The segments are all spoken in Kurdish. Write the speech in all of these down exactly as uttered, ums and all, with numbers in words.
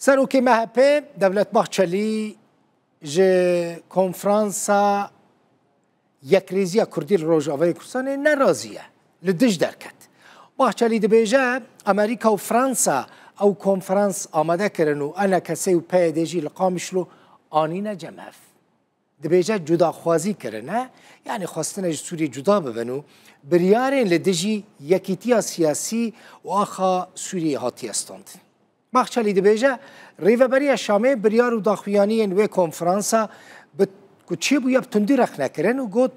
Serokê M H P Devlet Bahçelî ji konferansa Yekrêziya Kurdî li Rojavayê Kurdistanê nerazî ye, li dij derket. Bahçelî dibêje, Amerîka û Fransa ew konferans amade kirin û E N K S û P Y D jî li Qamişlo anîne cem hev. Dibêje cudaxwazî kirine, yanî xwestine ji Sûriyê cuda bibin û biryarên li dijî yekîtiya siyasî û axa Sûriyê hatiye standin. Bahçelî dibêje, Rêveberiya Şamê biryar û daxuyaniyên wê konferansa bi ku çêbûye bi tundî rexne kirin û got,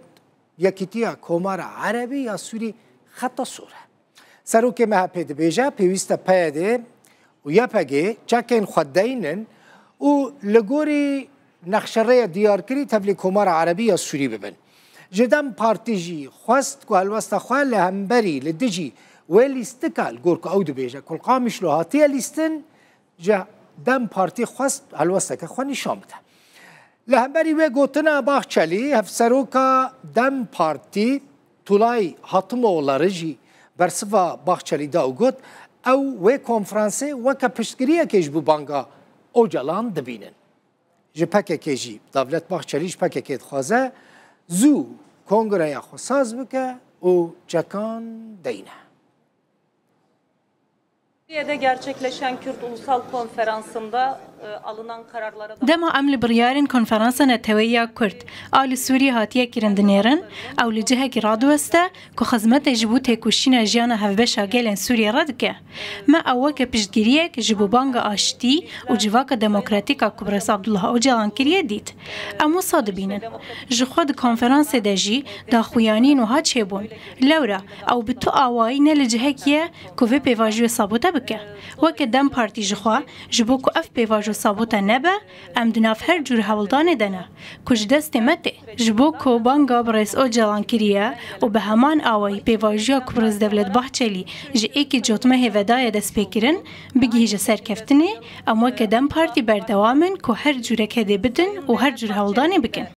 Yekîtiya Komara Erebî ya Sûrî xeta sor e. Serokê M H P dibêje, pêwîst e P Y D û Y P G çekên xwe deynin û li gorî nexşerêya diyarkirî tevlî Komara Erebî ya Sûrî bibin. Ji DEM Partî jî xwest ku helwesta xwe li hemberî li dijî wê lîstika, li gor ku ew dibêje ku li Qamişlo hatiye lîstin, ji DEM Partî xwest helwesteke xwe nîşan bide. Li hemberî wê gotina Bahçelî, hevseroka DEM Partî Tulay Hatimoğulları jî bersiva Bahçelî da û got, ew wê konferansê weke piştgiriyekê ji bo banga Ocalan dibînin. Ji P K K jî, Devlet Bahçelî ji P K K dixwaze zû kongreya xwe saz bike û çekan deyne. Türkiye'de gerçekleşen Kürt Ulusal Konferansı'nda, e, alınan kararlara da Dema em li biryarên Konferansa Neteweyî ya Kurd a li Sûriyê hatiye kirin dinêrin, ew li cihekî radiweste ku xizmetê ji bo têkoşîna jiyana hevbeş a gelên Sûriyê re dike. Me ew weke piştgiriyek ji bo banga aştî û civaka demokratîk a ku Birêz Abdullah Ocalan kiriye dît. Em wisa dibînin. Ji xwe di konferansê de jî daxuyanîn wiha çêbûn. Lewra ew bi tu awayî ne li cihekî ye ku vê pêvajoyê sabote bike. Weke DEM Partî ji xwe, ji bo ku ev pêvajo sabote nebe, em di nav her cûr hewldanê de ne, ku ji destê me tê. Ji bo ku banga Birêz Ocalan kiriye û bi heman awayî pêvajoya ku Birêz Devlet Bahçelî ji êkê Cotmehê ve daye destpêkirin, bigihîje serkeftinê, em weke DEM Partî berdewam in ku her cûre kedê bidin û her cûr hewldanê bikin.